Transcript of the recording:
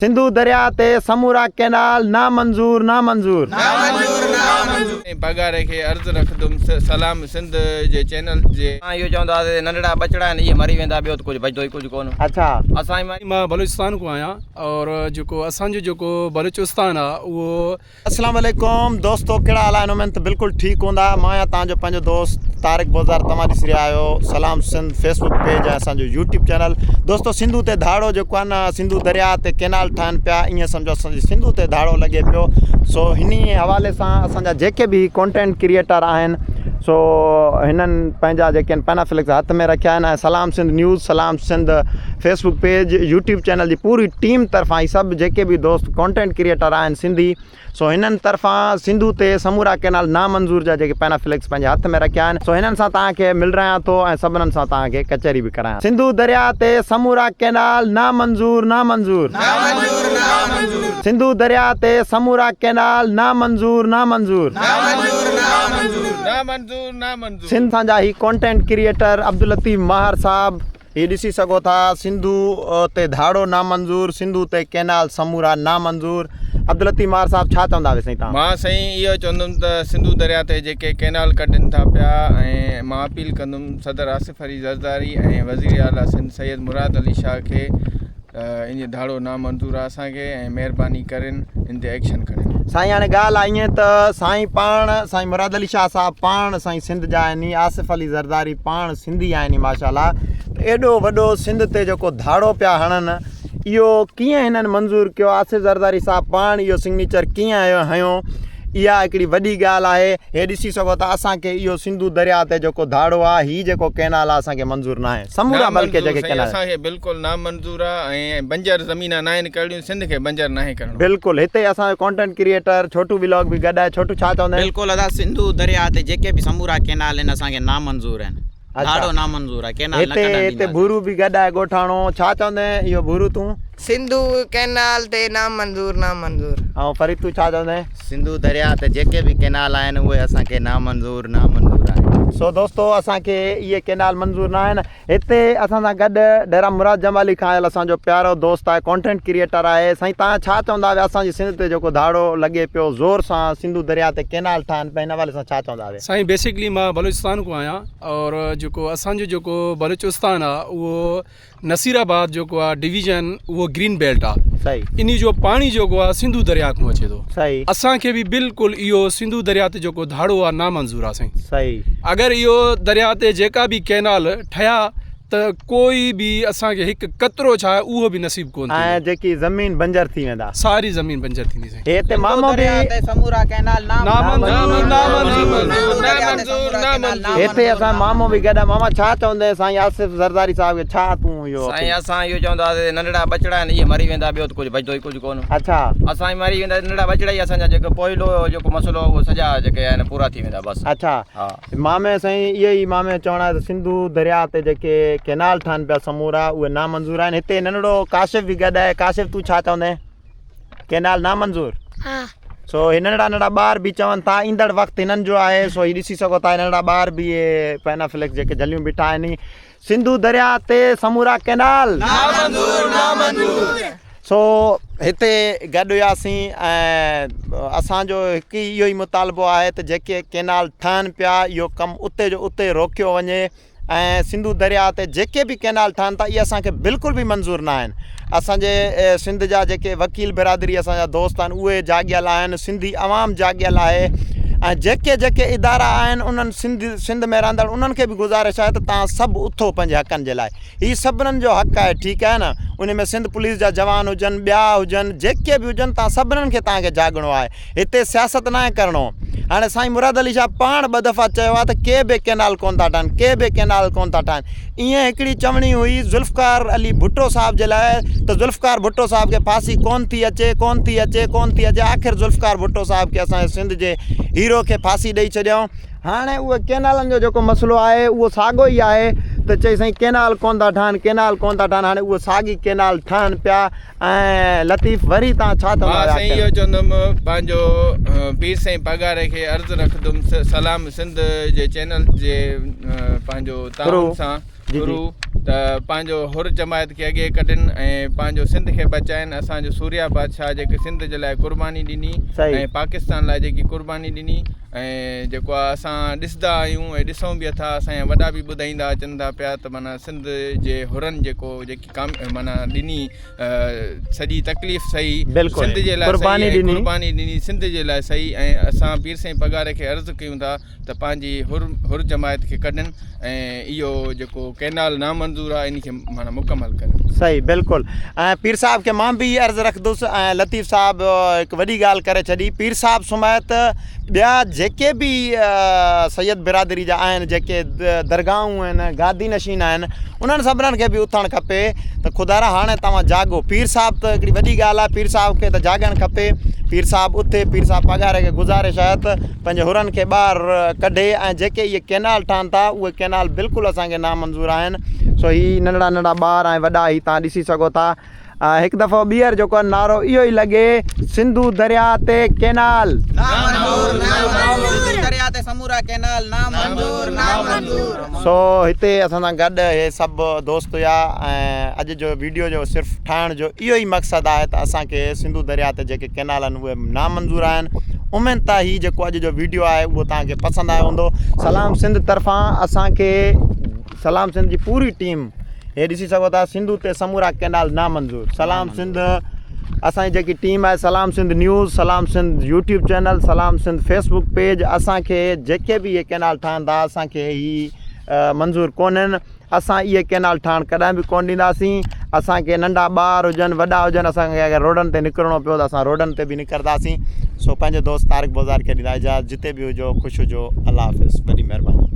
سنڌو درياء تي سمورا ڪئنال نامنظور نامنظور. ۽ پاڳاري کي عرض رکندم سلام سنڌ جي چينل جي. اسان اهو چوندا هئاسين ته ننڍڙا ٻچڙا آهن اهي مري ويندا ٻيو ته ڪجهه بچندو ئي ڪجهه ڪونه. اڇا. اسان جي. مان بلوچستان کان آهيان اور جيڪو اسان جو جيڪو بلوچستان آ اهو. اسلام عليڪم دوستو ڪهڙا حال آهن اميد ته بلڪل ٺيڪ هوندا مان آهيان توهان جو پنهنجو دوست طارق بوزار توهان ڏسي رهيا آهيو سلام سنڌ فيسبوڪ پيج ۽ اسان جو يوٽيوب چينل دوستو سنڌو تي ڌاڙو جيڪو آهي نه سنڌو درياء تي ڪينال ٺهن پيا ائين سمجهو اسان جي سنڌو تي ڌاڙو لڳي پيو سو هن حوالي سان اسان جا جيڪي به ڪانٽينٽ ڪريئيٽر آهن سو هنن پنهنجا جيڪي آهن پينا فليڪس هٿ ۾ رکيا آهن ۽ سلام سنڌ نيوز سلام Sindh Facebook page YouTube channel جي پوري ٽيم طرفان هي سڀ جيڪي به دوست ڪانٽينٽ ڪريئيٽر آهن سنڌي سو هنن طرفان سنڌو تي سمورا ڪينال نامنظور جا جيڪي پينا فليڪس پنهنجي هٿ ۾ رکيا آهن سو هنن سان توهان کي ملرايان ٿو ۽ سڀنن سان توهان کي ڪچهري به ڪرايان سنڌو درياء تي سمورا ڪينال نامنظور نامنظور سنڌو درياء تي سمورا ڪينال نامنظور نامنظور. سنڌ جا هي ڪانٽينٽ ڪريئيٽر عبداللطيف ماهر صاحب هي ڏسي سگهو ٿا سنڌو تي ڌاڙو نامنظور سنڌو تي ڪينال سمورا نامنظور عبداللطيف ماهر صاحب ڇا چوندا سائين تان مان سائين اهو چوندم ته سنڌو دريا تي جيڪي ڪينال ڪڍن ٿا پيا ۽ مان اپيل ڪندم صدر آصف علي زرداري ۽ وزير اعليٰ سنڌ سيد مراد علي شاهه کي ته ان جو ڌاڙو نامنظور آ اسان کي ۽ مهرباني ڪرين ان تي ايڪشن کڻين. سائين هاڻي ڳالهه آ ائين ته سائين پاڻ سائين مراد علي شاهه صاحب پاڻ سائين سنڌ جا آهن آصف علي زرداري پاڻ سنڌي آهن ماشاء الله ته ايڏو وڏو سنڌ تي جيڪو ڌاڙو پيا هڻن اهو ڪيئن هنن منظور ڪيو آصف زرداري صاحب پاڻ اهو سگنيچر ڪيئن هنيو اها هڪڙي وڏي ڳالهه آهي هي ڏسي سگهو ٿا اسان کي اهو سنڌو درياء تي جيڪو ڌاڙو آ هي جيڪو ڪينال آ اسان کي منظور ناهي سمورا بلڪه جيڪي ڪينال اسان کي بلڪل نامنظور آ ۽ بنجر زمينا ناهن ڪرڻيون سنڌ کي بنجر ناهي ڪرڻو. بلڪل هتي اسان جو ڪانٽينٽ ڪريئيٽر ڇوٽو ولاگ به گڏ آهي ڇوٽو ڇا چوندين. بلڪل ادا سنڌو درياء تي جيڪي به سمورا ڪينال آهن اسان کي نامنظور آهن ڌاڙو نامنظور آهي ڪينال نه ڪڍڻ ڏينداسين. هتي ڀورو به گڏ آهي ڳوٺاڻو ڇا چوندين اهو ڀورو تون. سنڌو ڪينال تي نامنظور نامنظور. ۽ فريد تون ڇا چوندين. سنڌو درياء تي جيڪي به ڪينال آهن اهي اسان کي نامنظور نامنظور آهن. سو دوستو اسان کي اهي ڪينال منظور نه آهن هتي اسان سان گڏ ڊيرا مراد جمالي کان آيل اسان جو پيارو دوست آهي ڪانٽينٽ ڪريئيٽر آهي سائين تان ڇا چوندا آهيو اسان جي سنڌ تي جيڪو ڌاڙو لڳي پيو زور سان سنڌو درياء تي ڪينال ٺاهن پيا ان حوالي سان ڇا چوندا آهيو. سائين بيسڪلي مان بلوچستان کان آهيان اور جيڪو اسان جو جيڪو بلوچستان آ اهو نصير آباد جيڪو آ ڊويزن اهو گرين بيلٽ آ صحيح انهي جو پاڻي جيڪو آ سنڌو درياء کان اچي ٿو صحيح اسان کي به بلڪل اهو سنڌو درياء تي جيڪو ڌاڙو آ نامنظور آ سائين صحيح اگر اهو درياء تي جيڪا به ڪينال ٺهيا ته ڪوئي به اسان کي هڪ قطرو ڇا اهو به نصيب ڪون ٿيندو ۽ جيڪي زمين بنجر ٿي ويندا ساري زمين بنجر ٿيندي سائين هي ته مامو به سمورا ڪينال نامنظور هتي اسان مامو به گڏ آ ماما ڇا چوندين سائين آصف زرداري صاحب کي ڇا تون اهو سائين اسان اهو چونداسين ته ننڍڙا ٻچڙا آهن اهي مري ويندا ٻيو ته ڪجهه بچندو ئي ڪجهه ڪونه اڇا اسان مري ويندا ننڍڙا ٻچڙا ئي اسان جا جيڪو پوئلو جيڪو مسئلو اهو سڄا جيڪي آهن پورا ٿي ويندا بس اڇا ها مامي سائين اهي ئي مامي چوڻ آهي ته سنڌو درياء تي جيڪي ڪينال ٺهن پيا سمورا اهي نامنظور آهن هتي ننڍڙو ڪاشف به گڏ آهي ڪاشف تون ڇا چوندين ڪينال نامنظور ها. سو هي ننڍڙا ننڍڙا ٻار به چون ٿا ايندڙ وقت هنن جو آهي سو هي ڏسي سگهو ٿا ننڍڙا ٻار به اهي پينا فليڪس جيڪي جهليون بيٺا آهن سنڌو درياء تي سمورا ڪينال نامنظور نامنظور. سو هتي گڏ هياسين ۽ اسان جو هڪ ئي اهو ئي مطالبو آهي ته جيڪي ڪينال ٺهن پيا اهو ڪم اتي جو اتي روڪيو وڃي ۽ سنڌو درياء تي جيڪي به ڪئنال ٺهن ٿا اهي اسان کي بلڪل به منظور نه آهن اسان جي سنڌ جا جيڪي وڪيل برادري اسان جا دوست آهن اهي جاڳيل آهن سنڌي عوام جاڳيل آهي ۽ جيڪي جيڪي ادارا آهن انهن سنڌ سنڌ ۾ رهندڙ انهن کي به گذارش آهي ته تان سڀ اٿو پنهنجي حقن جي لاء هي سڀنن جو حق آهي ٺيڪ آهي نه ان ۾ سنڌ پوليس جا جوان هجن ٻيا هجن جيڪي به هجن تان سڀنن کي تان کي جاڳڻو آهي هتي سياست ناهي ڪرڻو. هاڻي سائين مراد علي شاهه پاڻ ٻه دفعا چيو آهي ته ڪي به ڪينال ڪونه ٿا ٺاهن، ڪي به ڪينال ڪونه ٿا ٺاهن. ائين هڪڙي چوڻي هئي ذوالفقار علي ڀٽو صاحب جي لاء ته ذوالفقار ڀٽو صاحب کي ڦاسي ڪونه ٿي اچي، ڪونه ٿي اچي، ڪونه ٿي اچي، آخر ذوالفقار ڀٽو صاحب کي اسان جي سنڌ جي هيرو کي ڦاسي ڏئي ڇڏيائون. هاڻي اهو ڪينالن جو جيڪو مسئلو آهي اهو ساڳو ئي آهي ته چئي سائين ڪينال ڪونه ٿا ٺاهن، ڪينال ڪونه ٿا ٺاهن، هاڻي اهو ساڳي ڪينال ٺهن پيا. ۽ لطيف وري تان ڇا چوندا مان هيا سائين اهو چوندم پنهنجو پير سائين پاڳاري کي عرض رکندم سلام سنڌ جي چينل جي پنهنجو تعاون سان ٿرو ته. ته پنهنجو حر جماعت کي اڳي ڪڍن ۽ پنهنجو سنڌ کي بچائن اسان جو سوريا بادشاهه جيڪي سنڌ جي لاء قرباني ڏني ۽ پاڪستان لاء جيڪي قرباني ڏني ۽ جيڪو آ اسان ڏسندا آهيون ۽ ڏسون به اٿا اسان جا وڏا به ٻڌائيندا اچن ٿا پيا ته معنيٰ سنڌ جي حرن جيڪو جيڪي ڪام معنيٰ ڏني سڄي تڪليف سهي سنڌ جي لاء قرباني ڏني قرباني ڏني سنڌ جي لاء سهي ۽ اسان پير سائين پڳاري کي عرض ڪيون ٿا ته پنهنجي حر حر جماعت کي ڪڍن ۽ اهو جيڪو ڪئنال نامنظور آهي ان کي معنيٰ مڪمل ڪرن. صحيح بلڪل ۽ پير صاحب کي مان به عرض رکندس ۽ لطيف صاحب هڪ وڏي ڳالهه ڪري ڇڏي پير صاحب سميت ٻيا جيڪي به سيد برادري جا آهن جيڪي درگاهون آهن گادي نشين آهن انهن سڀنن کي به اٿڻ کپي ته خدارا هاڻي توهان جاڳو پير صاحب ته هڪڙي وڏي ڳالهه آهي پير صاحب کي ته جاڳڻ کپي پير صاحب اٿي پير صاحب پاڳاري کي گذارش آهي ته پنهنجي حرن کي ٻاهر ڪڍي ۽ جيڪي اهي ڪينال ٺهن ٿا اهي ڪينال بلڪل اسان کي نامنظور آهن سو هي ننڍڙا ننڍڙا ٻار ۽ وڏا هي تان ڏسي سگهو ٿا هڪ دفعو ٻيهر جيڪو نعرو اهو ئي لڳي سنڌو درياء تي ڪينال نامنظور نامنظور سنڌو درياء تي سمورا ڪينال نامنظور نامنظور. سو هتي اسان سان گڏ هي سڀ دوست هيا ۽ اڄ جو ويڊيو جو صرف ٺاهڻ جو اهو ئي مقصد آهي ته اسان کي سنڌو درياء تي جيڪي ڪينال آهن اهي نامنظور آهن اميد ته هي جيڪو اڄ جو ويڊيو آهي اهو توهان کي پسند آيو هوندو سلام سنڌ طرفان اسان کي سلام سنڌ جي پوري ٽيم هي ڏسي سگهو ٿا سنڌو تي سمورا ڪينال نامنظور سلام سنڌ اسان جي جيڪي ٽيم آهي سلام سنڌ نيوز سلام سنڌ يوٽيوب چينل سلام سنڌ فيسبوڪ پيج اسان کي جيڪي به اهي ڪينال ٺهن ٿا اسان کي هي منظور ڪونهن اسان اهي ڪينال ٺاهڻ ڪڏهن به ڪونه ڏينداسين اسان کي ننڍا ٻار هجن وڏا هجن اسان کي اگر روڊن تي نڪرڻو پيو ته اسان روڊن تي به نڪرنداسين سو پنهنجي دوست طارق بوزار کي ڏيندا اجازت جتي به هجو خوش هجو الله حافظ وڏي مهرباني.